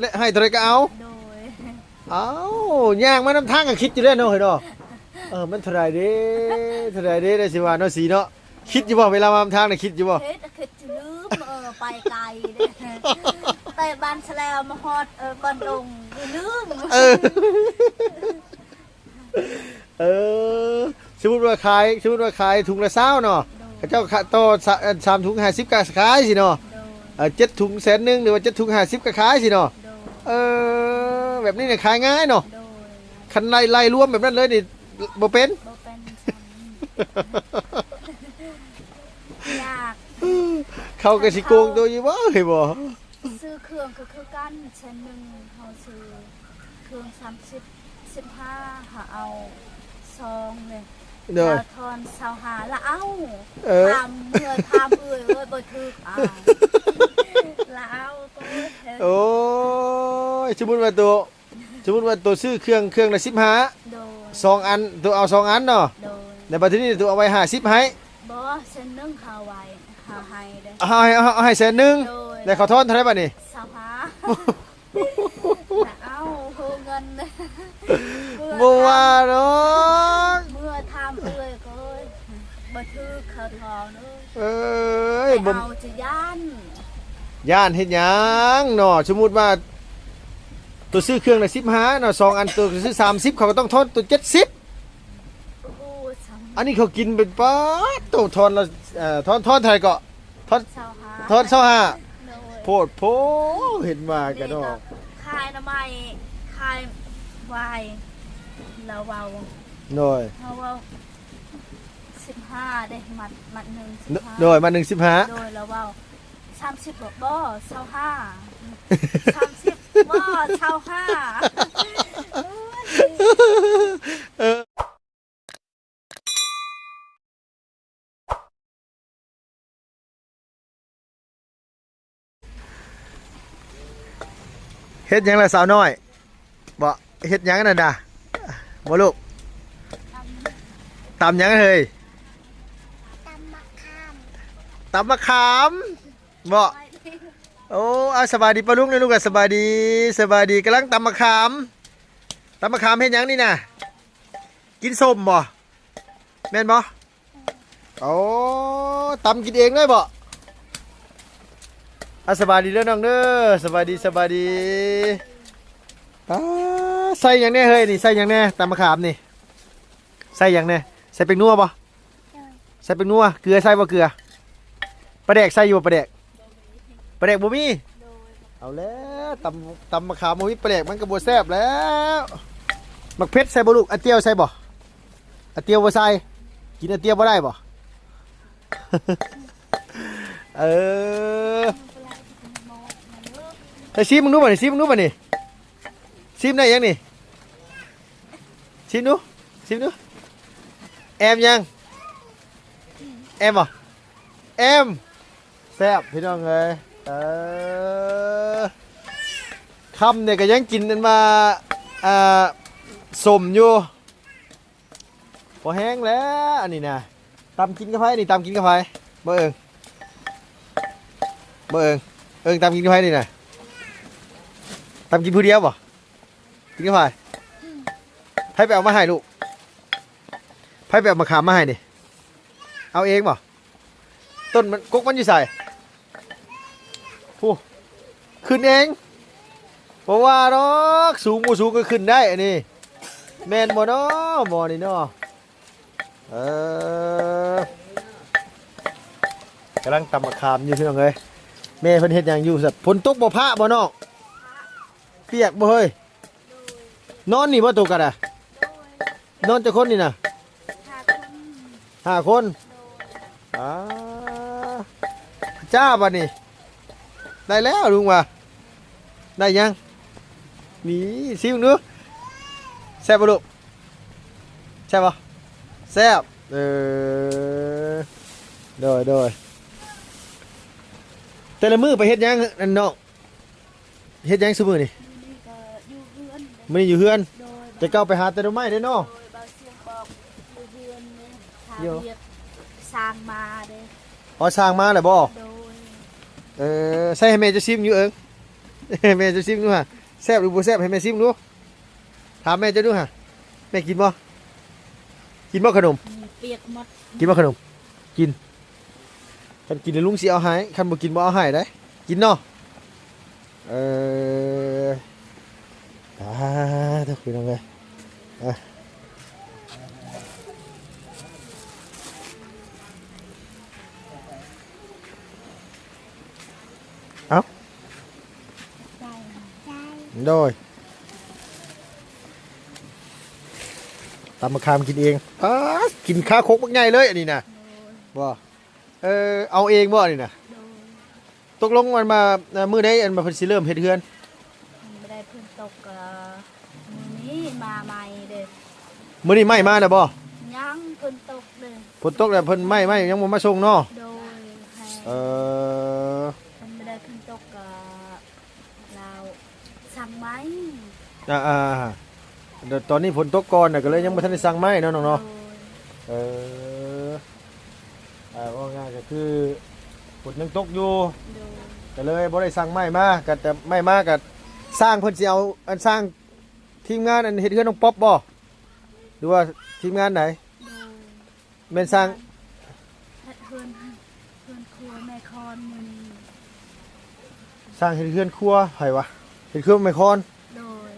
ແລະ ໃຫ້ເທົ່າໃດກໍເອົາ. ໂດຍ. ເອົ້າ ຍ່າງມານຳທາງກໍຄິດຢູ່ແລ້ວເນາະ ເຮີ້ຍເນາະ. ເອີ ມັນເທົ່າໃດເດ້ ເທົ່າໃດເດ້ ໄດ້ຊິວ່າເນາະ ສີເນາະ. ຄິດຢູ່ບໍ່ ເວລາມານຳທາງນະ ຄິດຢູ່ບໍ່? ຄິດ ຄິດຢູ່ ລືມ ເອີ ໄປໄກເດ້ ແຕ່ບ້ານສະແລວມາຮອດ ເອີ ບ້ານດົງ ລືມ. ເອີ ເອີ ສົມມຸດວ່າຂາຍ ສົມມຸດວ່າຂາຍຖົງລະຊາວເນາະ ໂດຍ ເຂົາເຈົ້າຂາຍຕໍ່ ສາມຖົງຫ້າສິບກໍຂາຍຊີ້ເນາະ. ໂດຍ. ເອີ ເຈັດຖົງແສນໜຶ່ງ ຫຼືວ່າເຈັດຖົງຫ້າສິບກໍຂາຍຊີ້ເນາະ. ໂດຍ. ເອີ ແບບນີ້ນີ້ຂາຍງ່າຍເນາະ. ໂດຍ. ຄັນໄລ່ ໄລ່ລວມແບບນັ້ນເລີຍນີ້ບໍ່ເປັນ ບໍ່ເປັນ. ຍາກ. ເຂົາກໍຊິໂກງໂຕຢູ່ບໍ່ ເອີຍບໍ່? ຊື້ເຄື່ອງກໍຄືກັນ ແສນໜຶ່ງ ເຮົາຊື້ເຄື່ອງສາມສິບ ສິບຫ້າ ເຮົາເອົາສອງເລີຍ. ໂດຍ. ລາວທອນຊາວຫ້າ ລາວເອົາ. ເອີ ຖາມເມື່ອ ຖາມເອື້ອຍ ເອີຍ ບໍ່ຖືກ ເອົາ ລາວເອົາ. ໂອ້ຍ ສົມມຸດວ່າໂຕ ສົມມຸດວ່າໂຕຊື້ເຄື່ອງ ເຄື່ອງລະສິບຫ້າ ໂດຍ ສອງອັນ ໂຕເອົາສອງອັນເນາະ. ໂດຍ. ແລ້ວບັດທີນີ້ໂຕເອົາໄວ້ຫ້າສິບໃຫ້. ບໍ່ ເຊັ່ນໜຶ່ງເຮົາໄວ້ ເຮົາໃຫ້ເດ້ ເອົາໃຫ້ ເອົາໃຫ້ແສນໜຶ່ງ. ໂດຍ. ແລ້ວເຂົາທອນເທົ່າໃດບັດນີ້? ຊາວຫ້າ. ເອົາໂຫເງິນ ບໍ່ວ່າດອກ ເມື່ອຖາມເອື້ອຍກໍບໍ່ຖືກເຂົາທອນ. ເອີຍ ບໍ່ເອົາ ຈະຢ້ານ ຢ້ານເຮັດຫຍັງເນາະ. ສົມມຸດວ່າໂຕຊື້ເຄື່ອງລະສິບຫ້າເນາະ ສອງອັນ ໂຕຊື້ສາມສິບ ເຂົາກໍຕ້ອງທອນໂຕເຈັດສິບ. ໂອ້ໂຫ ອັນນີ້ເຂົາກິນເປັນປາດໂຕ ທອນລະ ເອີ ທອນ ທອນເທົ່າໃດເກາະ? ທອນ ຊາວຫ້າ ທອນຊາວຫ້າ. ໂດຍ. ໂພດໂພ ເຫັນມາກັນເນາະ ຂາຍໜໍ່ໄມ້ ຂາຍຫວາຍ ລາວເວົ້າ. ໂດຍ. ເຮົາເວົ້າ ສິບຫ້າເດ້ ມັດ ມັດໜຶ່ງ ສິບຫ້າ. ໂດຍ ມັດໜຶ່ງ ສິບຫ້າ. ໂດຍ. ລາວເວົ້າ ສາມສິບ ບໍ່ ຊາວຫ້າ ສາມສິບ ບໍ່ ຊາວຫ້າ. ເອີ ເຮັດຫຍັງລະສາວນ້ອຍ? ບໍ່ ເຮັດຫຍັງນັ້ນນະ? ບໍ່ລູກ ຕຳຫຍັງເຮີ້ຍ? ຕຳໝາກຂາມ ຕຳໝາກຂາມ. ບໍ່ ໂອ້ ອາ ສະບາຍດີປ້າລຸງເດີລູກ ສະບາຍດີ ສະບາຍດີ. ກຳລັງຕຳໝາກຂາມ ຕຳໝາກຂາມເຮັດຫຍັງນີ້ນະ? ກິນສົ້ມບໍ່? ແມ່ນບໍ່? ໂອ້ ຕຳກິນເອງເລີຍບໍ່? ອາ ສະບາຍດີເດີນ້ອງເດີ ສະບາຍດີ ສະບາຍດີ. ປ້າ ໃສ່ຫຍັງແດ່ເຮີ້ຍນີ້? ໃສ່ຫຍັງແດ່? ຕຳໝາກຂາມນີ້ ໃສ່ຫຍັງແດ່? ໃສ່ແປ້ງນົວບໍ່? ໂດຍ. ໃສ່ແປ້ງນົວ ເກືອໃສ່ບໍ່? ເກືອ ປາແດກໃສ່ຢູ່ບໍ່? ປາແດກ ປາແດກບໍ່ມີ. ໂດຍ. ເອົາແລ້ວ ຕຳ ຕຳໝາກຂາມບໍ່ມີປາແດກມັນກໍບໍ່ແຊບແລ້ວ. ໝາກເຜັດໃສ່ບໍ່ລູກ? ອາຈຽວໃສ່ບໍ່? ອາຈຽວບໍ່ໃສ່ ກິນອາຈຽວບໍ່ໄດ້ບໍ່? ເອີ ໃຫ້ຊີມເບິ່ງດູບັດນີ້ ຊີມເບິ່ງດູບັດນີ້ ຊີມໄດ້ຫຍັງນີ້? ຊີມດູ ຊີມດູ. ແອມຫຍັງ? ແອມບໍ່? ແອມ ແຊບພີ່ນ້ອງເອີຍ. ເອີ ຄ່ຳນີ້ກໍຍັງກິນອັນວ່າ ອ່າ ສົ້ມຢູ່ ພໍແຮງແລ້ວ. ອັນນີ້ນະ ຕຳກິນກັບໃຜນີ້? ຕຳກິນກັບໃຜ? ບໍ່ເອີງ ບໍ່ເອີງ ເອີງ ຕຳກິນກັບໃຜນີ້ນະ? ຕຳກິນຜູ້ດຽວບໍ່? ກິນກັບໃຜ? ໃຜໄປເອົາມາໃຫ້ລູກ? ໃຜໄປເອົາໝາກຂາມມາໃຫ້ນີ້? ເອົາເອງບໍ່? ຕົ້ນມັນ ກົກມັນຢູ່ໃສ? ຜູ້ ຂຶ້ນເອງ. ບໍ່ວ່າດອກ ສູງບໍ່ສູງກໍຂຶ້ນໄດ້ອັນນີ້ ແມ່ນບໍ່ນໍ ໝໍນີ້ນໍ? ເອີ ກຳລັງຕຳໝາກຂາມຢູ່ພີ່ນ້ອງເອີຍ. ແມ່ເພິ່ນເຮັດຫຍັງຢູ່ຊັ້ນ? ຝົນຕົກບໍ່ ຟ້າບໍ່ນ້ອງ? ປຽກບໍ່ເຮີ້ຍ? ນອນນີ້ບໍ່ໂຕກັນນະ? ນອນຈັກຄົນນີ້ນະ? ຫ້າຄົນ ຫ້າຄົນ. ໂດຍ. ອ່າ ຈ້າ ບັດນີ້ ໄດ້ແລ້ວລຸງວ່າ ໄດ້ຫຍັງ? ນີ້ ຊີມເບິ່ງດູ ແຊບບໍ່ລູກ? ແຊບບໍ່? ແຊບ. ເອີ ໂດຍ ໂດຍ. ແຕ່ລະມື້ໄປເຮັດຫຍັງອັນນ້ອງ? ເຮັດຫຍັງຊຸມື້ນີ້? ມື້ນີ້ກໍຢູ່ເຮືອນເດ້. ມື້ນີ້ຢູ່ເຮືອນ? ໂດຍ. ແຕ່ເກົ່າໄປຫາແຕ່ໜໍ່ໄມ້ເດ້ເນາະ? ໂດຍ. ບ່າວຊຽງບອກຢູ່ເຮືອນເດ້ ຖ້າວຽກ ຊ່າງມາເດ້. ອໍ ຊ່າງມາແລ້ວບໍ່? ໂດຍ. ເອີ ໃສ່ໃຫ້ແມ່ເຈົ້າຊີມຢູ່ເອີງ. ແມ່ເຈົ້າຊິມດູຫາ ແຊບຫຼືບໍ່ແຊບ ໃຫ້ແມ່ຊິມດູ. ຖາມແມ່ເຈົ້າດູຫາ ແມ່ກິນບໍ່? ກິນບໍ່ຂະໜົມ? ປຽກໝົດ. ກິນບໍ່ຂະໜົມ? ກິນ. ຄັນກິນແລ້ວລຸງຊິເອົາໃຫ້ ຄັນບໍ່ກິນບໍ່ເອົາໃຫ້ເດ້. ກິນເນາະ. ເອີ ອ່າ ເດີ ພີ່ນ້ອງເອີຍ ອ່ະ ເອົາ ໂດຍ ຕຳມະຂາມກິນເອງ. ປາດ ກິນຄາຄົກບັກໃຫຍ່ເລີຍອັນນີ້ນະ. ໂດຍ ບໍ່ ເອີ ເອົາເອງບໍ່ອັນນີ້ນະ? ໂດຍ ຕົກລົງອັນວ່າ ເອີ ມື້ໃດອັນວ່າເພິ່ນຊິເລີ່ມເຮັດເຮືອນ? ມັນບໍ່ໄດ້ຝົນຕົກ ກໍມື້ນີ້ມາໃໝ່ເດ້. ມື້ນີ້ໄມ້ມາແລ້ວບໍ່? ຍັງ ຝົນຕົກເດ້. ຝົນຕົກແລ້ວເພິ່ນໄມ້ ໄມ້ຍັງບໍ່ມາສົ່ງເນາະ? ໂດຍ ໃຫ້ ເອີ ມັນບໍ່ໄດ້ຝົນຕົກ ກໍລາວສັ່ງໄມ້. ອ່າໆ ດ- ຕອນນີ້ຝົນຕົກກ່ອນນະ ກໍເລີຍຍັງບໍ່ທັນໄດ້ສັ່ງໄມ້ເນາະນ້ອງເນາະ. ໂດຍ ເອີ ອ່າ ເວົ້າງ່າຍກໍຄືຝົນຍັງຕົກຢູ່. ໂດຍ ກໍເລີຍບໍ່ໄດ້ສັ່ງໄມ້ມາ ກໍແຕ່ໄມ້ມາກໍຊ່າງເພິ່ນຊິເອົາ ອັນຊ່າງທີມງານອັນເຮັດເຮືອນນ້ອງປັອບບໍ່ ຫຼືວ່າທີມງານໃດ? ໂດຍ ແມ່ນຊ່າງ ເຮັດເຮືອນ ເຮືອນຄົວແມ່ຄອນມື້ນີ້. ຊ່າງເຮັດເຮືອນຄົວໃຜວະ? ເຮັດເຮືອນແມ່ຄອນ. ໂດຍ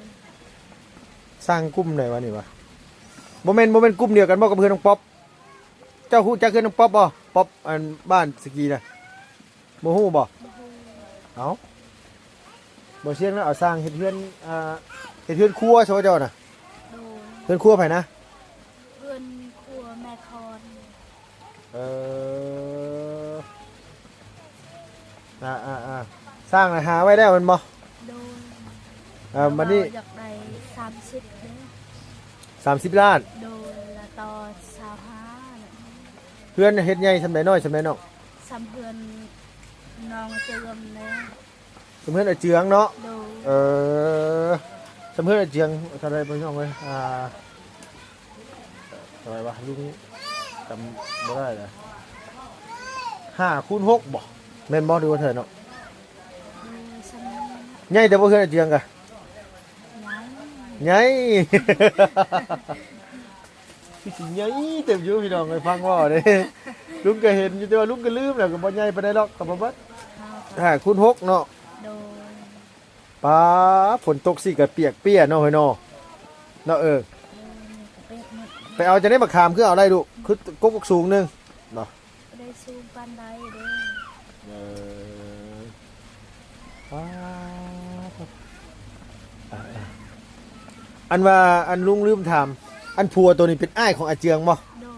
ຊ່າງກຸ່ມໃດວະນີ້ວະ? ບໍ່ແມ່ນ ບໍ່ແມ່ນກຸ່ມດຽວກັນບໍ່ກັບເຮືອນນ້ອງປັອບ? ເຈົ້າຮູ້ຈັກເຮືອນນ້ອງປັອບບໍ່? ປັອບ ອັນບ້ານສະກີນະ ບໍ່ຮູ້ບໍ່? ບໍ່ຮູ້. ເອົ້າ ບໍ່ຊຽງນະ ເອົາຊ່າງເຮັດເຮືອນ ອ່າ ເຮັດເຮືອນຄົວຊະເຈົ້ານະ. ໂດຍ ເຮືອນຄົວໃຜນະ? ເຮືອນຄົວແມ່ຄອນ. ເອີ ອ່າໆໆ ສ້າງນະຫາໄວ້ແລ້ວແມ່ນບໍ່? ໂດຍ ເອີ ບັດນີ້ຢາກໄດ້ສາມສິບເດ້. ສາມສິບລ້ານ. ໂດຍ ລະຕໍ່ຊາວຫ້າ. ເຮືອນເຮັດໃຫຍ່ສ່ຳໃດ ນ້ອຍສ່ຳໃດນ້ອງ? ສ່ຳເຮືອນນ້ອງເຈື່ອງເດ້. ສ່ຳເຮືອນອ້າຍເຈືອງເນາະ. ໂດຍ ເອີ ສ່ຳເຮືອນອ້າຍເຈືອງເທົ່າໃດພີ່ນ້ອງເອີຍ? ອ່າ ເທົ່າໃດວະ ລຸງຈຳບໍ່ໄດ້ລະ ຫ້າຄູນຫົກບໍ່ ແມ່ນບໍ່ ຫຼືວ່າເທົ່າໃດເນາະ? ເອີ ສ່ຳນັ້ນ. ໃຫຍ່ແຕ່ບໍ່ ເຮືອນອ້າຍເຈືອງກະ ໃຫຍ່ ໃຫຍ່ ຄືຊິໃຫຍ່ເຕີບຢູ່ພີ່ນ້ອງເອີຍ ຟັງເວົ້າເດ້ ລຸງກໍເຫັນຢູ່ ແຕ່ວ່າລຸງກໍລືມແລ້ວ ກໍບໍ່ໃຫຍ່ປານໃດດອກ ກໍບໍ່ເບິດ. ຫ້າຄູນຫົກເນາະ. ໂດຍ ປາ ຝົນຕົກຊິກະປຽກເປຍເນາະເຮີຍເນາະ ເນາະ. ເອີ ໄປເອົາຈັ່ງໃດ ບັກຂາມຄືເອົາໄດ້ດຸ ຄືກົກບັກສູງໜຶ່ງບໍ່? ບໍ່ໄດ້ສູງປານໃດເດ້. ເອີ ປາ ອັນວ່າ ອັນລຸງລືມຖາມ ອັນຜົວໂຕນີ້ເປັນອ້າຍຂອງອາເຈືອງບໍ່? ໂດຍ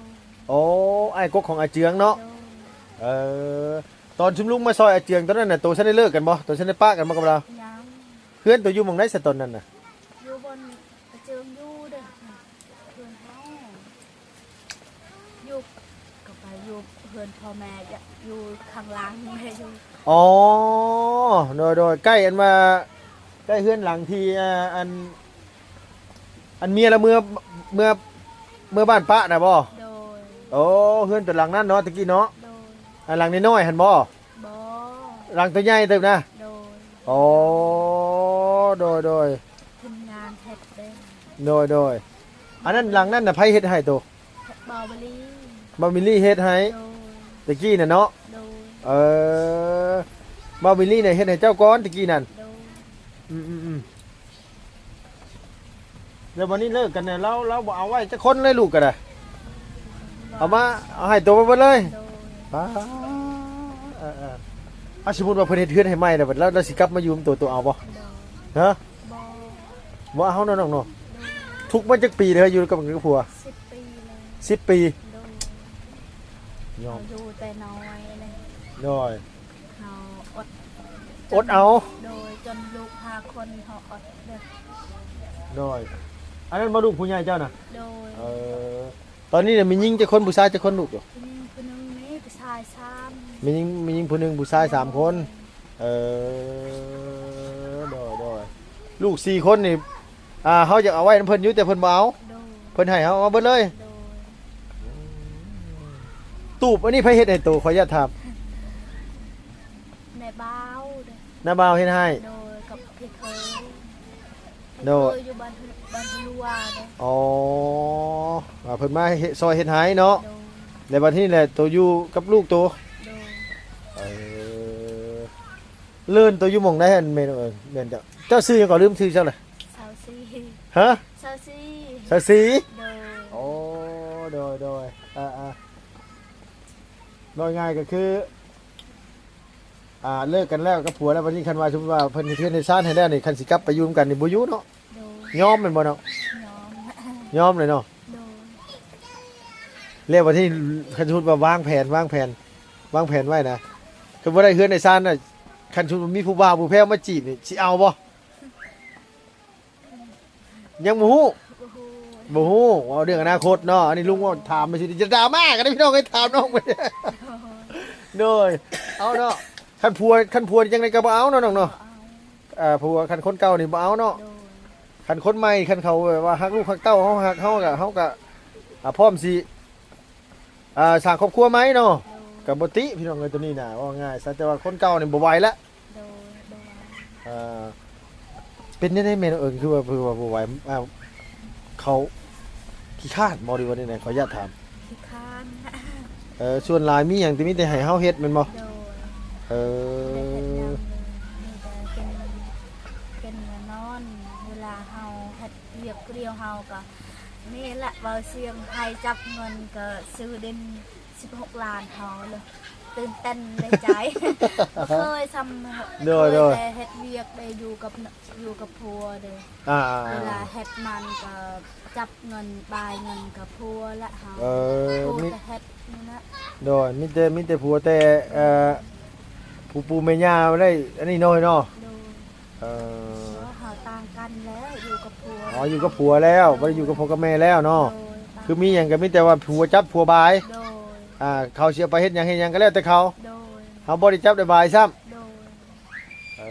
ໂອ້ ອ້າຍກົກຂອງອາເຈືອງເນາະ. ໂດຍ ເອີ ຕອນຊຸມລຸງມາຊ່ອຍອາເຈືອງຕອນນັ້ນນະ ໂຕຊັ້ນໄດ້ເລີກກັນບໍ່? ໂຕຊັ້ນໄດ້ປະກັນບໍ່ກັບລາວ? ຍັງ. ເຮືອນໂຕຢູ່ໝ່ອງໃດຊະຕອນນັ້ນນະ? ຢູ່ບ່ອນອາເຈືອງຢູ່ເດ້ ເຮືອນເຮົາ ຢູ່ ກໍໄປຢູ່ເຮືອນພໍ່ແມ່ ຢູ່ຂ້າງຫຼັງແມ່ຢູ່. ອໍ ໂດຍໆ ໃກ້ອັນວ່າ ໃກ້ເຮືອນຫຼັງທີ່ ອ່າ ອັນ ອັນເມຍລະເມືອ ເມືອ ເມືອບ້ານປະນະບໍ່? ໂດຍ ໂອ້ ເຮືອນຕົວຫຼັງນັ້ນເນາະ ຕະກີ້ເນາະ. ໂດຍ ອັນຫຼັງນ້ອຍໆຫັ້ນບໍ່? ບໍ່ ຫຼັງຕົວໃຫຍ່ເຕີບນະ. ໂດຍ ອໍ ໂດຍໆ ທີມງານເຮັດເດ້. ໂດຍໆ ອັນນັ້ນ ຫຼັງນັ້ນນະໃຜເຮັດໃຫ້ໂຕ? ບ່າວບິລລີ. ບ່າວບິລລີເຮັດໃຫ້. ໂດຍ ຕະກີ້ນະເນາະ. ໂດຍ ເອີ ບ່າວບິລລີນະເຮັດໃຫ້ເຈົ້າກ່ອນຕະກີ້ນັ້ນ. ໂດຍ ອືມໆໆ ແລ້ວບັດນີ້ເລີກກັນແລ້ວ ລາວ ລາວບໍ່ເອົາໄວ້ຈັກຄົນເລີຍ ລູກກໍໄດ້ ເອົາມາ ເອົາໃຫ້ໂຕໄປເບິດເລີຍ. ໂດຍ ປ້າ ເອີໆ ເອົາ ສົມມຸດວ່າເພິ່ນເຮັດເຮືອນໃຫ້ໃໝ່ແລ້ວ ລາວ ລາວຊິກັບມາຢູ່ນຳໂຕ ໂຕເອົາບໍ່? ໂດຍ ຮະ? ບໍ່ ບໍ່ເອົາເນາະນ້ອງເນາະ. ໂດຍ ທຸກມາຈັກປີແລ້ວ ຢູ່ກັບ ກັບຜົວ? ສິບປີແລ້ວ. ສິບປີ. ໂດຍ ຍອມ ເຮົາຢູ່ແຕ່ນ້ອຍເລີຍ. ໂດຍ ເຮົາອົດ ອົດເອົາ. ໂດຍ ຈົນລູກຫ້າຄົນເຮົາອົດເດີ. ໂດຍ ອັນນັ້ນບໍ່ ລູກຜູ້ໃຫຍ່ເຈົ້ານະ? ໂດຍ ເອີ ຕອນນີ້ນະມີຍິງຈັກຄົນ ຜູ້ຊາຍຈັກຄົນລູກ? ຜູ້ຍິງຜູ້ໜຶ່ງ ມີຜູ້ຊາຍສາມ. ມີຍິງ ມີຍິງຜູ້ໜຶ່ງ ຜູ້ຊາຍສາມຄົນ. ເອີ ໂດຍໆ ລູກສີ່ຄົນນີ້ ອ່າ ເຮົາຢາກເອົາໄວ້ນຳເພິ່ນຢູ່ ແຕ່ເພິ່ນບໍ່ເອົາ. ໂດຍ ເພິ່ນໃຫ້ເຮົາເອົາເບິດເລີຍ. ໂດຍ ອືມ ຕູບອັນນີ້ໃຜເຮັດໃຫ້ໂຕ? ຂໍອະນຸຍາດຖາມ. ແມ່ບ່າວເດ້. ນ້າບ່າວເຮັດໃຫ້. ໂດຍ ກັບ ໂດຍ ເຄີຍຢູ່ບ້ານ ບ້ານຮວເດ້. ອໍ ວ່າເພິ່ນມາເຮັດ ຊ່ອຍເຮັດໄຮ່ເນາະ. ໂດຍ ແລ້ວບັດນີ້ແຫຼະ ໂຕຢູ່ກັບລູກໂຕ. ໂດຍ ເອີ ເລີນໂຕຢູ່ໝ່ອງໃດຫັ້ນແມ່ນ ແມ່ນເຈົ້າ ເຈົ້າຊື່ຫຍັງກໍລືມຊື່ເຈົ້າລະ. ຊາວສີ່. ຮະ? ຊາວສີ່. ຊາວສີ່? ໂດຍ ໂອ້ ໂດຍ ໂດຍ ອ່າໆ ເວົ້າງ່າຍກໍຄື ອ່າ ເລີກກັນແລ້ວກັບຜົວແລ້ວ ບັດນີ້ຄັນວ່າສົມມຸດວ່າເພິ່ນເຮັດເຮືອນເຮັດຊານໃຫ້ແລ້ວນີ້ ຄັນຊິກັບໄປຢູ່ນຳກັນນີ້ບໍ່ຢູ່ເນາະ. ໂດຍ ຍອມແມ່ນບໍ່ເນາະ? ຍອມ ຍອມເລີຍເນາະ. ໂດຍ ແລ້ວບັດນີ້ຄັນສົມມຸດວ່າວາງແຜນ ວາງແຜນ ວາງແຜນໄວ້ນະ ຄັນບໍ່ໄດ້ເຮືອນໄດ້ຊານນະ ຄັນສົມມຸດມີຜູ້ບ່າວຜູ້ແພ້ວມາຈີບນີ້ ຊິເອົາບໍ່? ຍັງບໍ່ຮູ້ ບໍ່ຮູ້ ບໍ່ຮູ້ ເວົ້າເລື່ອງອະນາຄົດເນາະ. ອັນນີ້ລຸງເວົ້າຖາມໄປຊິ ຢ່າດຣາມາກັນເດ້ພີ່ນ້ອງເອີຍ ຖາມນ້ອງໄປ. ໂດຍ ເອົາເນາະ ຄັນຜົວ ຄັນຜົວຈັ່ງໃດກໍບໍ່ເອົາເນາະນ້ອງເນາະ. ເອີ ຜົວ ຄັນຄົນເກົ່ານີ້ບໍ່ເອົາເນາະ. ໂດຍ ຄັນຄົນໃໝ່ ຄັນເຂົາແບບວ່າຮັກລູກຮັກເຕົ້າເຮົາ ຮັກເຮົາກະ ເຮົາກະ ອ່າ ພ້ອມຊິ ອ່າ ສ້າງຄອບຄົວໃໝ່ເນາະ. ໂດຍ ກໍບໍ່ຕິພີ່ນ້ອງເອີຍ ຕົວນີ້ນະ ເວົ້າງ່າຍຊະ ແຕ່ວ່າຄົນເກົ່ານີ້ບໍ່ໄຫວລະ. ໂດຍ ບໍ່ໄຫວ. ອ່າ ເປັນແນວໃດແມ່ນ້ອງເອີຍ ຄືວ່າ ຄືວ່າບໍ່ໄຫວ? ອ່າ ເຂົາຂີ້ຄ້ານບໍ່ ຫຼືວ່າແນວໃດ? ຂໍອະນຸຍາດຖາມ. ຂີ້ຄ້ານ. ເອີ ສ່ວນຫຼາຍມີຫຍັງ ແຕ່ມີແຕ່ໃຫ້ເຮົາເຮັດແມ່ນບໍ່? ໂດຍ ເອີ ບໍ່ໄດ້ເຮັດຫຍັງເລີຍ ມີແຕ່ກິນ ກິນແລະນອນ. ເວລາເຮົາເຮັດວຽກຜູ້ດຽວ ເຮົາກໍ ນີ້ແຫຼະ ເວົ້າສຽງໄຮ່ຈັບເງິນກໍຊື້ດິນສິບຫົກລ້ານເຮົາເລີຍ ຕື່ນເຕັ້ນໃນໃຈ ບໍ່ເຄີຍຊ້ຳ. ໂດຍ ໂດຍ ເຄີຍແຕ່ເຮັດວຽກໄດ້ຢູ່ກັບ ຢູ່ກັບຜົວເດ້. ອ່າ ເວລາເຮັດມັນກໍຈັບເງິນ ບາຍເງິນກັບຜົວແຫຼະເຮົາ. ເອີ ມີແຕ່ເຮັດນີ້ແຫຼະ. ໂດຍ ມີແຕ່ ມີແຕ່ຜົວ ແຕ່ ເອີ ຜູ້ປູ່ແມ່ຍ່າໄດ້ອັນນີ້ໜ້ອຍເນາະ. ໂດຍ ເອີ ເຮົາຕ່າງກັນແລ້ວ ຢູ່ກັບຜົວ. ອໍ ຢູ່ກັບຜົວແລ້ວ ບໍ່ໄດ້ຢູ່ກັບພໍ່ກັບແມ່ແລ້ວເນາະ. ໂດຍ ຄືມີຫຍັງກໍມີແຕ່ວ່າຜົວຈັບຜົວບາຍ. ໂດຍ ອ່າ ເຂົາຊິເອົາໄປເຮັດຫຍັງ ເຮັດຫຍັງກໍແລ້ວແຕ່ເຂົາ. ໂດຍ ເຮົາບໍ່ໄດ້ຈັບໄດ້ບາຍຊ້ຳ. ໂດຍ ເອີ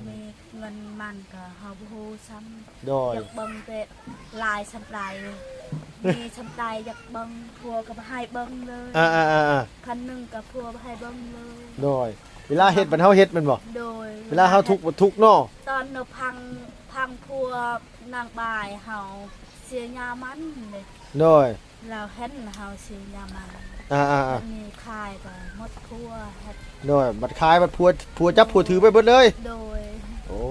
ມີເງິນມັນກໍເຮົາບໍ່ຮູ້ຊ້ຳ. ໂດຍ ຢາກເບິ່ງແຕ່ຫຼາຍສ່ຳໃດ ມີສ່ຳໃດຢາກເບິ່ງ ຜົວກໍບໍ່ໃຫ້ເບິ່ງເລີຍ. ອ່າໆໆໆ ພັນໜຶ່ງກໍຜົວບໍ່ໃຫ້ເບິ່ງເລີຍ. ໂດຍ ເວລາເຮັດ ບັດເຮົາເຮັດແມ່ນບໍ່? ໂດຍ ເວລາເຮົາທຸກ ບໍ່ທຸກເນາະ. ຕອນເຮົາພັງ ພັງຜົວນາງບາຍ ເຮົາເສຍຫຍ້າມັນເດ້. ໂດຍ ລາວເຫັນເຮົາເສຍຫຍ້າມັນ. ອ່າໆໆ ບັດນີ້ຂາຍກໍໝົດຜົວເຮັດ. ໂດຍ ບັດຂາຍ ບັດຜົວ ຜົວຈັບຜົວຖືໄປເບິດເລີຍ. ໂດຍ ໂອ້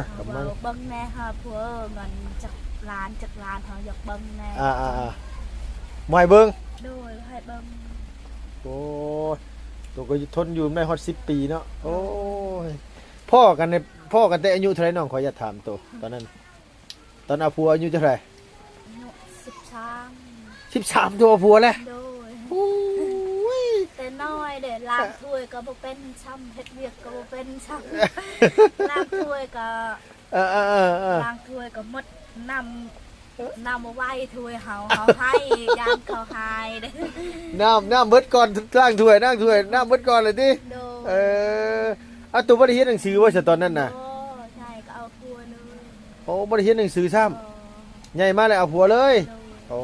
ຍ ກຳລັງ ເບິ່ງແດ່ຫາຜົວ ເງິນຈັກລ້ານ ຈັກລ້ານ ເຮົາຢາກເບິ່ງແດ່. ອ່າໆໆ ບໍ່ໃຫ້ເບິ່ງ. ໂດຍ ໃຫ້ເບິ່ງ. ໂອ້ຍ ໂຕກໍທົນຢູ່ໄດ້ຮອດສິບປີເນາະ. ໂອ້ຍ ພໍ້ກັນ ພໍ້ກັນແຕ່ອາຍຸເທົ່າໃດນ້ອງ? ຂໍອະນຸຍາດຖາມໂຕ ຕອນນັ້ນ ຕອນເອົາຜົວອາຍຸເທົ່າໃດ? ອາຍຸສິບສາມ. ສິບສາມ ໂຕເອົາຜົວແລ້ວ? ໂດຍ ໂອ້ຍ ແຕ່ນ້ອຍເດ້ ລ້າງຖ້ວຍກໍບໍ່ເປັນຊ້ຳ ເຮັດວຽກກໍບໍ່ເປັນຊ້ຳ ລ້າງຖ້ວຍກໍ ເອີໆໆໆ ລ້າງຖ້ວຍກໍໝົດນ້ຳ ນ້ຳບໍ່ໄຫວຖ້ວຍເຮົາ ເຮົາໃຫ້ ຢ້ານເຂົາຫາຍເດ້. ນ້ຳ ນ້ຳເບິດກ່ອນ ລ້າງຖ້ວຍ ລ້າງຖ້ວຍ ນ້ຳເບິດກ່ອນເລີຍຕິ? ໂດຍ ເອີ ເອົາ ໂຕບໍ່ໄດ້ຮຽນໜັງສືບໍ່ຊະຕອນນັ້ນນະ? ບໍ່ ໃຫຍ່ກໍເອົາຜົວເລີຍ. ໂອ້ ບໍ່ໄດ້ຮຽນໜັງສືຊ້ຳ. ບໍ່ ໃຫຍ່ມາແລ້ວເອົາຜົວເລີຍ. ໂດຍ ໂອ້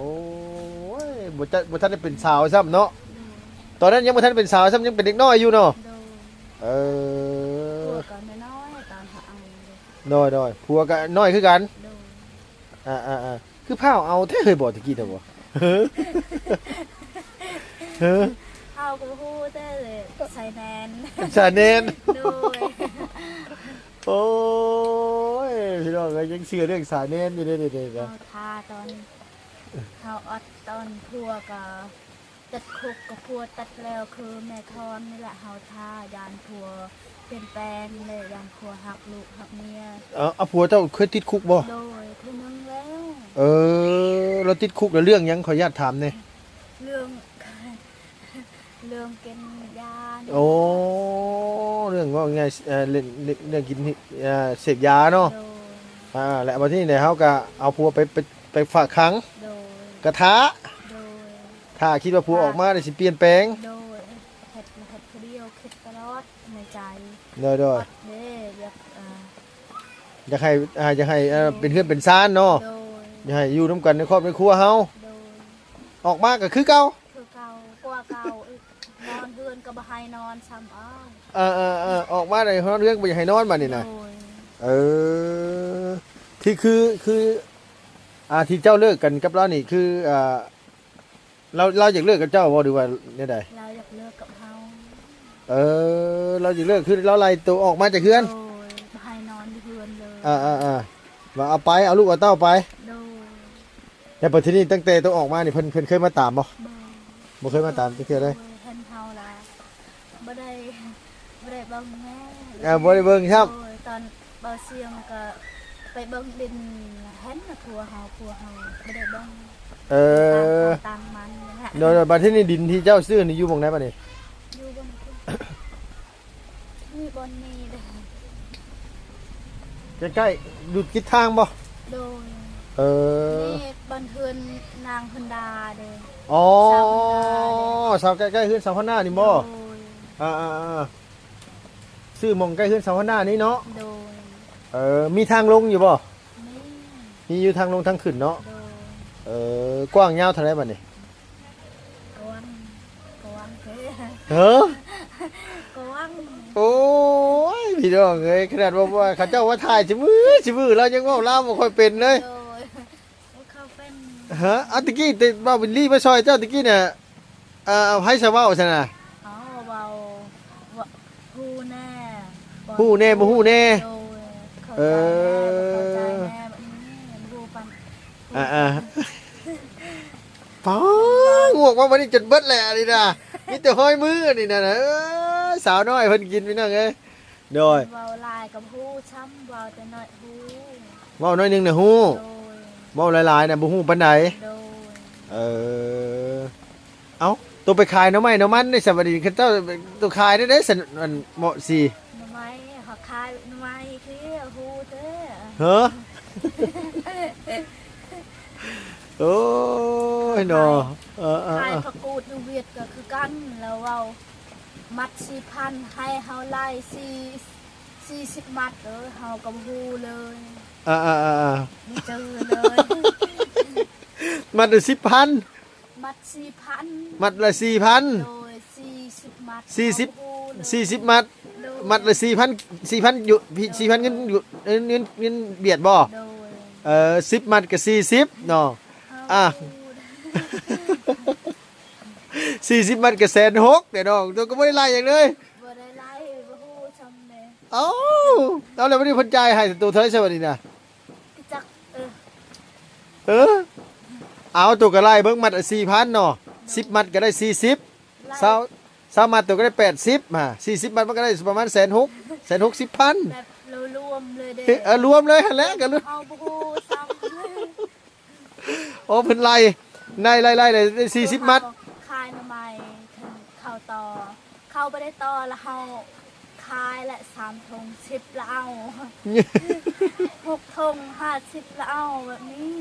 ຍ ບໍ່ຈະ ບໍ່ທັນໄດ້ເປັນສາວຊ້ຳເນາະ. ໂດຍ ຕອນນັ້ນຍັງບໍ່ທັນເປັນສາວຊ້ຳ ຍັງເປັນເດັກນ້ອຍຢູ່ເນາະ. ໂດຍ ເອີ ຜົວກໍນ້ອຍໆ ຕອນເຮົາເອົາ. ໂດຍໆ ຜົວກໍນ້ອຍຄືກັນ. ໂດຍ ອ່າໆໆ ຄືພ້າວເອົາແທ້ເຮີ້ຍ ບໍ່ຕະກີ້ນະບໍ່? ເຮີ້ຍ ເຮົາກໍຮູ້ແຕ່ສາຍແນນ ສາຍແນນ. ໂດຍ ໂອ້ຍ ພີ່ນ້ອງເອີຍ ຍັງເຊື່ອເລື່ອງສາຍແນນຢູ່ເດ້. ເຮົາຖ້າຕອນ ເຮົາອັດຕອນຜົວກໍ ຕິດຄຸກກໍຜົວຕິດແລ້ວ ຄືແມ່ທອນນີ້ແຫຼະ ເຮົາຖ້າ ຢ້ານຜົວປ່ຽນແປງ ແລະ ຢ້ານຜົວຮັກລູກຮັກເມຍ. ເອົາ ເອົາ ຜົວເຈົ້າເຄີຍຕິດຄຸກບໍ່? ໂດຍ ເທື່ອໜຶ່ງແລ້ວ. ເອີ ລາວຕິດຄຸກແລ້ວເລື່ອງຫຍັງ? ຂໍອະນຸຍາດຖາມແດ່. ເລື່ອງ ເລື່ອງກິນຢາ. ໂອ້ ເລື່ອງເວົ້າງ່າຍ ເອີ ເລື່ອງ ເລື່ອງ ເລື່ອງກິນ ເອີ ເສບຢາເນາະ. ໂດຍ ອ່າ ແລະ ບັດນີ້ເນຍ ເຮົາກໍເອົາຜົວໄປ ໄປ ໄປຝາກຂັງ. ໂດຍ ກໍຖ້າ ໂດຍ ຖ້າຄິດວ່າຜົວອອກມາແລ້ວຊິປ່ຽນແປງ. ໂດຍ ເຮັດ ເຮັດຜູ້ດຽວ ຄິດຕະຫຼອດໃນໃຈ. ໂດຍໆ ອອດເດ້ ຢາກ ເອີ ຢາກໃຫ້ ອ່າ ຢາກໃຫ້ ເອີ ໂດຍ ເປັນເຮືອນເປັນຊານເນາະ. ໂດຍ ຢາກໃຫ້ຢູ່ນຳກັນໃນຄອບໃນຄົວເຮົາ. ໂດຍ ອອກມາກໍຄືເກົ່າ ຄືເກົ່າ ກວ່າເກົ່າອີກ ນອນເຮືອນກໍບໍ່ໃຫ້ນອນຊ້ຳ. ເອີໆໆ ອອກມາໄດ້ນອນເຮືອນກໍບໍ່ຢາກໃຫ້ນອນບາດນີ້ນະ. ໂດຍ ເອີ ທີ່ຄື ຄື ອ່າ ທີ່ເຈົ້າເລີກກັນກັບລາວນີ້ ຄື ອ່າ ລາວ ລາວຢາກເລີກກັບເຈົ້າບໍ່ ຫຼືວ່າແນວໃດ? ລາວຢາກເລີກກັບເຮົາ. ເອີ ລາວຢາກເລີກ ຄືລາວໄລ່ໂຕອອກມາຈາກເຮືອນ? ໂດຍ ບໍ່ໃຫ້ນອນຢູ່ເຮືອນເລີຍ. ອ່າໆໆ ວ່າເອົາໄປ ເອົາລູກເອົາເຕົ້າໄປ. ໂດຍ ແລ້ວບັດທີນີ້ ຕັ້ງແຕ່ໂຕອອກມານີ້ ເພິ່ນ ເພິ່ນເຄີຍມາຕາມບໍ່? ບໍ່ ບໍ່ເຄີຍມາຕາມຈັກເທື່ອເລີຍ. ໂດຍ ເຫັນເຮົາລະ ບໍ່ໄດ້ ບໍ່ໄດ້ເບິ່ງແມ່. ເອີ ບໍ່ໄດ້ເບິ່ງຊ້ຳ. ໂດຍ ຕອນເບົາຊຽງກໍໄປເບິ່ງດິນ ເຫັນນະຜົວເຮົາ ຜົວເຮົາບໍ່ໄດ້ເບິ່ງ. ເອີ ຕ່າງຄົນຕ່າງມັນ. ໂດຍໆ ບັດທີນີ້ດິນທີ່ເຈົ້າຊື້ນີ້ຢູ່ໝ່ອງໃດບັດນີ້? ຢູ່ບ່ອນພຸ້ນ ມີບ່ອນນີ້ເດ້ ໃກ້ໆ ຢູ່ຕິດທາງບໍ່? ໂດຍ ເອີ ນີ້ບ່ອນເຮືອນນາງເພິ່ນດາເດ້. ອໍ ຊາວເພິ່ນດາເດ້ ຊາວໃກ້ໆເຮືອນຊາວເພິ່ນດານີ້ບໍ່? ໂດຍ ອ່າໆໆ ຊື້ໝ່ອງໃກ້ເຮືອນຊາວເພິ່ນດານີ້ເນາະ. ໂດຍ ເອີ ມີທາງລົງຢູ່ບໍ່? ມີ ມີຢູ່ທາງລົງທາງຂຶ້ນເນາະ. ໂດຍ ເອີ ກວ້າງຍາວເທົ່າໃດບັດນີ້? ກວ້າງ ກວ້າງເດ້. ເອີ ກວ້າງ. ໂອ້ຍ ພີ່ນ້ອງເອີຍ ຂະໜາດວ່າ ວ່າເຂົາເຈົ້າວ່າຖ່າຍຊິມື້ຊິມື້ ລາວຍັງເວົ້າລາວບໍ່ຄ່ອຍເປັນເລີຍ. ໂດຍ ບໍ່ເຂົ້າເປັນ. ຮະ ອາ ຕະກີ້ ແຕ່ວ່າບິນລີມາຊ່ອຍເຈົ້າຕະກີ້ນະ ເອີ ໃຜສະເວົ້າຊັ້ນນະ? ເອົາ ເວົ້າ ເວົ້າ ຮູ້ແນ່ ຮູ້ແນ່ ບໍ່ຮູ້ແນ່. ໂດຍ ເຂົ້າໃຈແນ່ ເອີ ບໍ່ເຂົ້າໃຈແນ່ ແບບນີ້ ຮູ້ປານ ອ່າໆ ປາ ງວກມາບັດນີ້ຈົນເບິດແຫຼະອັນນີ້ນະ ມີແຕ່ຮອຍມືອັນນີ້ນະ. ເອີ ສາວນ້ອຍເພິ່ນກິນ ພີ່ນ້ອງເອີຍ. ໂດຍ ເວົ້າຫຼາຍກໍບໍ່ຮູ້ຊ້ຳ ເວົ້າແຕ່ໜ້ອຍຮູ້ ເວົ້າໜ້ອຍໜຶ່ງນະຮູ້. ໂດຍ ເວົ້າຫຼາຍໆນະບໍ່ຮູ້ປານໃດ. ໂດຍ ເອີ ເອົ້າ ໂຕໄປຂາຍໜໍ່ໄມ້ໜໍ່ມັນໄດ້ສະບັດນີ້ ເຂົາເຈົ້າ ໂຕຂາຍໄດ້ໄດ໋ ອັນເໝາະສີ ໜໍ່ໄມ້ ເຂົາຂາຍໜໍ່ໄມ້ຄືຮູ້ເດີ. ເຮີ ໂອ້ຍເນາະ. ຂາຍ ເອີໆໆ ຂາຍຜັກກູດຢູ່ຫວຽດກໍຄືກັນ ລາວເວົ້າ ມັດສີ່ພັນ ໃຫ້ເຮົາໄລ່ສີ່ ສີ່ສິບມັດເດີ ເຮົາກໍບໍ່ຮູ້ເລີຍ. ອ່າໆໆໆ ບໍ່ຈື່ເລີຍ. ມັດລະສິບພັນ ມັດສີ່ພັນ ມັດລະສີ່ພັນ. ໂດຍ ສີ່ສິບມັດ ສີ່ສິບ ເຮົາບໍ່ຮູ້ເລີຍ ສີ່ສິບມັດ. ໂດຍ ມັດລະສີ່ພັນ ສີ່ພັນຢູ່ ສີ່ພັນເງິນຢູ່ ເງິນ ເງິນ ເງິນຫວຽດບໍ່? ໂດຍ ເອີ ສິບມັດກໍສີ່ສິບເນາະ. ເຮົາ ອ່າ ບໍ່ຮູ້ ສີ່ສິບມັດກໍແສນຫົກເດ້ນ້ອງ ໂຕກໍບໍ່ໄດ້ໄລ່ຫຍັງເລີຍ. ບໍ່ໄດ້ໄລ່ ບໍ່ຮູ້ຊ້ຳເດ້. ເອົ້າ ເອົາ ແລ້ວບັດນີ້ເພິ່ນຈ່າຍໃຫ້ໂຕເທົ່າໃດຊະບັດນີ້ນະ? ຈັກ ເອີ ເອີ ເອົາ ໂຕກໍໄລ່ເບິ່ງ ມັດລະສີ່ພັນເນາະ ສິບມັດກໍໄດ້ສີ່ສິບ ຊາວ ຊາວມັດໂຕກໍໄດ້ແປດສິບ ຫາ ສີ່ສິບມັດມັນກໍໄດ້ປະມານແສນຫົກ ແສນຫົກສິບພັນ ແບບລວມເລີຍເດ້. ເອີ ລວມເລີຍຫັ້ນແຫຼະ ກໍລວມ ເຮົາບໍ່ຮູ້ຊ້ຳ. ໂອ້ ເພິ່ນໄລ່ ໄລ່ ໄລ່ ໄລ່ ໄດ້ສີ່ສິບມັດ. ຂາຍໜໍ່ໄມ້ ເຂົາຕໍ່ ເຂົາບໍ່ໄດ້ຕໍ່ລະ ເຮົາຂາຍລະ ສາມຖົງສິບລະເອົາ ຫົກຖົງຫ້າສິບລະເອົາ ແບບນີ້.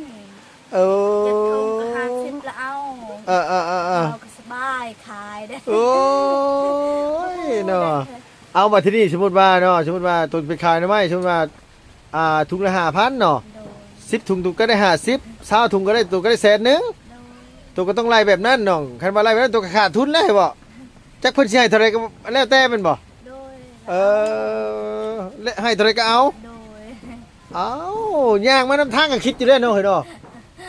ເອີ ເຈັດຖົງກໍຫ້າສິບລະເອົາ. ເອີໆໆໆ ເຮົາກໍສະບາຍຂາຍເດ້. ໂອ້ຍເນາະ. ເອົາ ບັດທີນີ້ສົມມຸດວ່າເນາະ ສົມມຸດວ່າຕົນໄປຂາຍໜໍ່ໄມ້ ສົມມຸດວ່າ ອ່າ ຖົງລະຫ້າພັນເນາະ. ໂດຍ ສິບຖົງໂຕກໍໄດ້ຫ້າສິບ ຊາວຖົງກໍໄດ້ ໂຕກໍໄດ້ແສນໜຶ່ງ. ໂດຍ ໂຕກໍຕ້ອງໄລ່ແບບນັ້ນນ້ອງ ຄັນວ່າໄລ່ແບບນັ້ນໂຕກໍຂາດທຶນແລ້ວ ເຫັນບໍ່? ຈັກເພິ່ນຊິໃຫ້ເທົ່າໃດກໍແລ້ວແຕ່ແມ່ນບໍ່? ໂດຍ ເອີ ແລະ ໃຫ້ເທົ່າໃດກໍເອົາ. ໂດຍ ເອົ້າ ຍ່າງມານຳທາງກໍຄິດຢູ່ແລ້ວເນາະ ເຮີ້ຍເນາະ.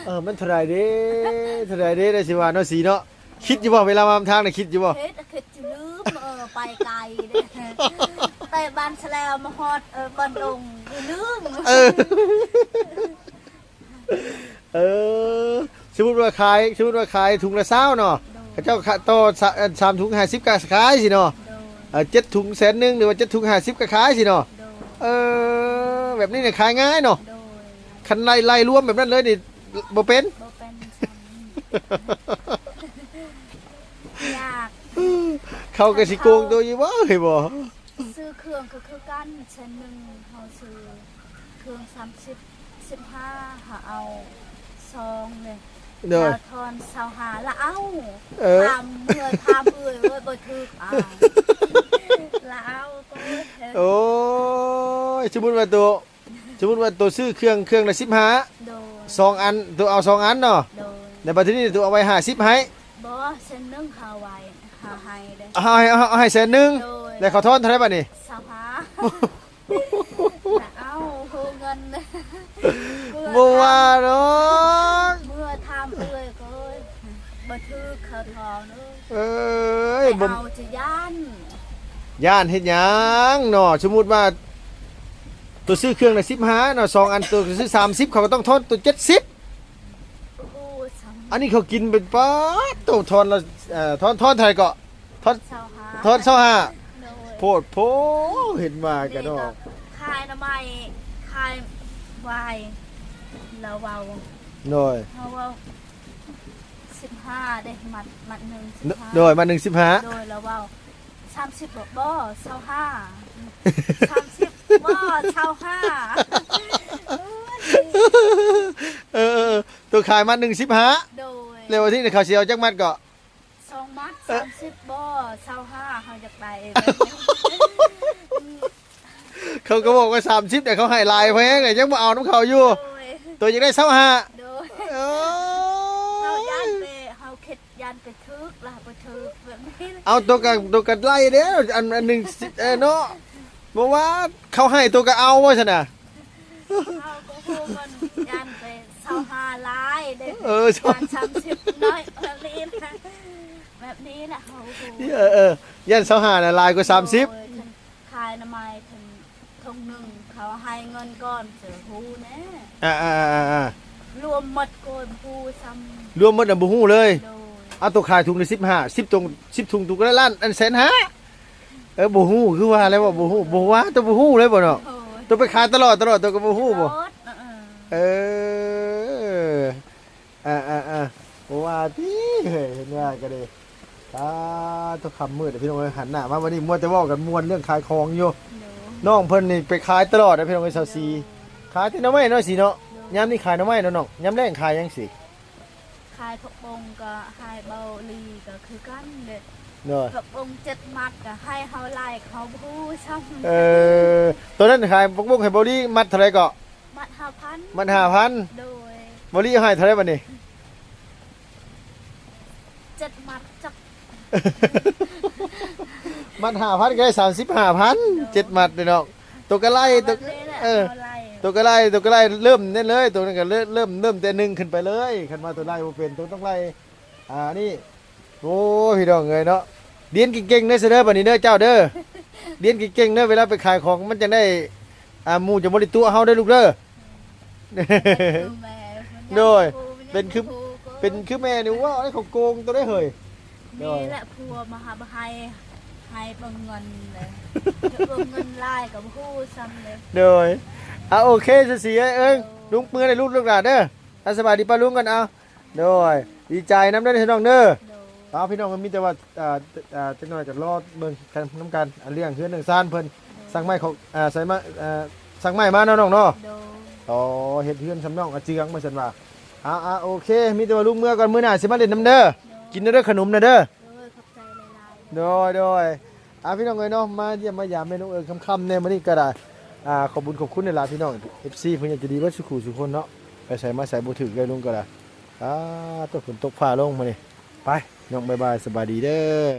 ເອີ ມັນເທົ່າໃດເດ ເທົ່າໃດເດ ໄດ້ຊິວ່າເນາະ ສີເນາະ. ຄິດຢູ່ບໍ່ ເວລາມານຳທາງນະ ຄິດຢູ່ບໍ່? ຄິດ ຄິດຢູ່ ລືມ ເອີ ໄປໄກເດ້ ແຕ່ບ້ານສະແລວມາຮອດ ເອີ ບ້ານດົງ ລືມ. ເອີ ເອີ ສົມມຸດວ່າຂາຍ ສົມມຸດວ່າຂາຍຖົງລະຊາວເນາະ. ໂດຍ ເຂົາເຈົ້າຂາຍຕໍ່ ສາ ສາມຖົງຫ້າສິບກໍຂາຍຊີ້ເນາະ. ໂດຍ ເອີ ເຈັດຖົງແສນໜຶ່ງ ຫຼືວ່າເຈັດຖົງຫ້າສິບກໍຂາຍຊີ້ເນາະ. ໂດຍ ເອີ ແບບນີ້ນີ້ຂາຍງ່າຍເນາະ. ໂດຍ ຄັນໄລ່ ໄລ່ລວມແບບນັ້ນເລີຍນີ້ບໍ່ເປັນ ບໍ່ເປັນຊ້ຳ. ຍາກ ເຂົາກໍຊິໂກງໂຕຢູ່ບໍ່ ເຮີ້ຍບໍ່? ຊື້ເຄື່ອງກໍຄືກັນ ແສນໜຶ່ງ ເຮົາຊື້ເຄື່ອງສາມສິບ ສິບຫ້າ ເຮົາເອົາສອງເດ້. ໂດຍ ລາວທອນຊາວຫ້າລະເອົາ. ເອີ ຖາມເອື້ອຍ ຖາມເອື້ອຍ ໂອ້ຍ ບໍ່ຖືກ ອາ ລະເອົາ. ໂອ້ຍ ສົມມຸດວ່າໂຕ ສົມມຸດວ່າໂຕຊື້ເຄື່ອງ ເຄື່ອງລະສິບຫ້າ ໂດຍ ສອງອັນ ໂຕເອົາສອງອັນເນາະ. ໂດຍ ແລ້ວບັດທີນີ້ໂຕເອົາໄວ້ຫ້າສິບໃຫ້. ບໍ່ ແສນໜຶ່ງເຮົາໄວ້ ເຮົາໃຫ້ເດ້ ເອົາໃຫ້ ເອົາໃຫ້ແສນໜຶ່ງ. ໂດຍ ແລ້ວເຂົາທອນເທົ່າໃດບັດນີ້? ຊາວຫ້າ ລະເອົາ. ບໍ່ວ່າດອກ ເມື່ອຖາມເອື້ອຍກໍບໍ່ຖືກເຂົາທອງເອີຍ. ເອີຍ ບໍ່ ເອົາຈະຢ້ານ ຢ້ານເຮັດຫຍັງເນາະ? ສົມມຸດວ່າໂຕຊື້ເຄື່ອງນະສິບຫ້າເນາະ ສອງອັນ ໂຕຊື້ສາມສິບ ເຂົາກໍຕ້ອງທອນໂຕເຈັດສິບ. ໂອ້ ອັນນີ້ເຂົາກິນເປັນປາດໂຕ ທອນລະ ເອີ ທອນ ທອນເທົ່າໃດເກາະ? ທອນ ຊາວຫ້າ ທອນຊາວຫ້າ ໂດຍ ໂພດໂພ ເຫັນວ່າກັນເນາະ ນີ້ກໍຂາຍໜໍ່ໄມ້ ຂາຍຫວາຍ ລາວເວົ້າ ໂດຍ ເຮົາເວົ້າສິບຫ້າເດ້ ມັດ ມັດໜຶ່ງສິບຫ້າ ໂດຍ ມັດໜຶ່ງສິບຫ້າ ໂດຍ ລາວເວົ້າສາມສິບ ບໍ່ ຊາວຫ້າ ສາມສິບ ບໍ່ ຊາວຫ້າ ເອີ ເອີ ເອີ ໂຕຂາຍມັດໜຶ່ງສິບຫ້າ ໂດຍ ແລ້ວທີ່ນີ້ເຂົາຊິເອົາຈັກມັດເກາະ? ສອງມັດ ເອີ ສາມສິບ ບໍ່ ຊາວຫ້າ ເຮົາຢາກໄດ້ ເຂົາກໍບອກວ່າສາມສິບ ແຕ່ເຂົາໃຫ້ຫຼາຍແພງ ຍັງບໍ່ເອົານຳເຂົາຢູ່ ໂດຍ ໂຕຢາກໄດ້ຊາວຫ້າ ໂດຍ ໂອ້ຍ ເຮົາຢ້ານໄປ ເຮົາຄິດຢ້ານໄປຖືກລະ ບໍ່ຖືກແບບນີ້ ເອົາໂຕກໍ ໂຕກໍໄລ່ເດ້ ອັນ ອັນໜຶ່ງສິບ ເອີ ເນາະ ບໍ່ວ່າເຂົາໃຫ້ໂຕກໍເອົາວ່າຊັ້ນນະ. ເຮົາກໍຮູ້ມັນຢ້ານໄປຊາວຫ້າຫຼາຍເດ້ ເອີ ຢ້ານສາມສິບໜ້ອຍ ແບບນີ້ນະ ແບບນີ້ນະ ເຮົາຮູ້ ເອີ ເອີ ຢ້ານຊາວຫ້ານະຫຼາຍກວ່າສາມສິບ ໂດຍ ຄັນຂາຍໜໍ່ໄມ້ເຖິງຖົງໜຶ່ງ ເຂົາໃຫ້ເງິນກ່ອນ ຈະຮູ້ແນ່ ອ່າໆໆໆ ລວມໝົດກໍບໍ່ຮູ້ຊ້ຳ ລວມໝົດນະບໍ່ຮູ້ເລີຍ ໂດຍ ເອົາໂຕຂາຍຖົງລະສິບຫ້າ ສິບຖົງ ສິບຖົງໂຕກໍໄດ້ລ້ານ ອັນແສນຫ້າ ເອີ ບໍ່ຮູ້ ຄືວ່າແລ້ວວ່າບໍ່ຮູ້ ບໍ່ວ່າ ໂຕບໍ່ຮູ້ເລີຍບໍ່ເນາະ ໂດຍ ໂຕໄປຂາຍຕະຫຼອດ ຕະຫຼອດ ໂຕກໍບໍ່ຮູ້ບໍ່ ຕະຫຼອດ ເອີ ເອີ ເອີ ເອີ ອ່າໆໆ ບໍ່ວ່າຕິ ເຮີ້ຍ ເຫັນວ່າກໍເດ້ ອ່າ ໂຕຄ່ຳມືດ ພີ່ນ້ອງເອີຍ ຫັນໜ້າມາວັນນີ້ ມັວແຕ່ເວົ້າກັນມ່ວນເລື່ອງຂາຍຂອງຢູ່ ໂດຍ ນ້ອງເພິ່ນນີ້ໄປຂາຍຕະຫຼອດເດ້ ພີ່ນ້ອງເອີຍ ຊາວສີ່ ໂດຍ ຂາຍແຕ່ໜໍ່ໄມ້ເນາະ ສີ່ເນາະ ໂດຍ ຍາມນີ້ຂາຍໜໍ່ໄມ້ເນາະນ້ອງ ຍາມແລງຂາຍຫຍັງ ສີ່ ຂາຍຜັກບົ້ງກໍໃຫ້ເບົາຫຼີກໍຄືກັນເດ້ ໂດຍ ຜັກບົ້ງເຈັດມັດກໍໃຫ້ເຮົາຫຼາຍ ເຮົາບໍ່ຮູ້ຊ້ຳ ເອີ ຕອນນັ້ນຂາຍຜັກບົ້ງໃຫ້ເບົາຫຼີມັດເທົ່າໃດເກາະ? ມັດຫ້າພັນ ມັດຫ້າພັນ ໂດຍ ເບົາຫຼີໃຫ້ເທົ່າໃດບັດນີ້? ເຈັດມັດຈັກ ມັດຫ້າພັນກໍໄດ້ສາມສິບຫ້າພັນ ໂດຍ ເຈັດມັດເດ້ນ້ອງ ໂຕກະໄລ່ ໂຕ ເອີ ໂຕກະໄລ່ ໂຕກະໄລ່ ເລີ່ມນັ້ນເລີຍ ໂຕນັ້ນກໍເລີ່ມ ເລີ່ມແຕ່ໜຶ່ງຂຶ້ນໄປເລີຍ ຄັນວ່າໂຕໄລ່ບໍ່ເປັນ ໂຕຕ້ອງໄລ່ ອ່າ ນີ້ ໂອ້ ພີ່ນ້ອງເອີຍເນາະ ຮຽນເກັ່ງໆເດີ ຊະເດີ ບັດນີ້ເດີ ເຈົ້າເດີ ຮຽນເກັ່ງໆເດີ ເວລາໄປຂາຍຂອງມັນຈັ່ງໄດ້ ອ່າ ໝູ່ຈະບໍ່ໄດ້ຕົວະເຮົາເດີລູກເດີ ໂດຍ ເປັນຄື ເປັນຄືແມ່ນີ້ ເວົ້າໃຫ້ເຂົາໂກງໂຕໄດ້ເຮີ້ຍ ໂດຍ ນີ້ແຫຼະຜົວມາຫາບໍ່ໃຫ້ ໃຫ້ເບິ່ງເງິນເລີຍ ເບິ່ງເງິນຫຼາຍກໍບໍ່ຮູ້ຊ້ຳເລີຍ ໂດຍ ອ່າ ໂອເຄ ຊະສີເອີຍ ລຸງເມືອໃດລູກ ລູກຫຼານເດີ ອ່າ ສະບາຍດີປ້າລຸງກ່ອນ ເອົາ ໂດຍ ດີໃຈນຳເດີພີ່ນ້ອງເດີ ໂດຍ ເອົາ ພີ່ນ້ອງ ມີແຕ່ວ່າ ອ່າ ອ່າ ຈັກໜ້ອຍກໍລໍເບິ່ງນຳກັນ ອັນເລື່ອງເຮືອນເລື່ອງຊານເພິ່ນ ໂດຍ ສັ່ງໄມ້ເຂົາ ອ່າ ໃສ່ມາ ອ່າ ສັ່ງໄມ້ມາເນາະນ້ອງເນາະ ໂດຍ ອໍ ເຮັດເຮືອນຊ່ຳນ້ອງອາເຈືອງວ່າຊັ້ນວ່າ ອ່າ ໂອເຄ ມີແຕ່ວ່າລຸງເມືອກ່ອນ ມື້ໜ້າຊິມາຫຼິ້ນນຳເດີ ໂດຍ ກິນເດີຂະໜົມນະເດີ ໂດຍ ຂອບໃຈຫຼາຍໆ ໂດຍ ໂດຍ ອ່າ ພີ່ນ້ອງເອີຍເນາະ ມາຢ້ຽມມາຢາມແມ່ນ້ອງເອີງຄ່ຳໆແດ່ມື້ນີ້ກໍໄດ້ ອ່າ ຂອບບຸນຂອບຄຸນຫຼາຍໆ ພີ່ນ້ອງ ເອັຟຊີ ຜູ້ໃຫຍ່ໃຈດີເບິດສູ່ຄູ່ສູ່ຄົນເນາະ ໄປໃສມາໃສບໍ່ຖືກເລີຍລຸງກໍໄດ້ ອ່າ ຕົກຝົນຕົກຟ້າລົງມື້ນີ້ ໄປນ້ອງ ບາຍບາຍ ສະບາຍດີເດີ.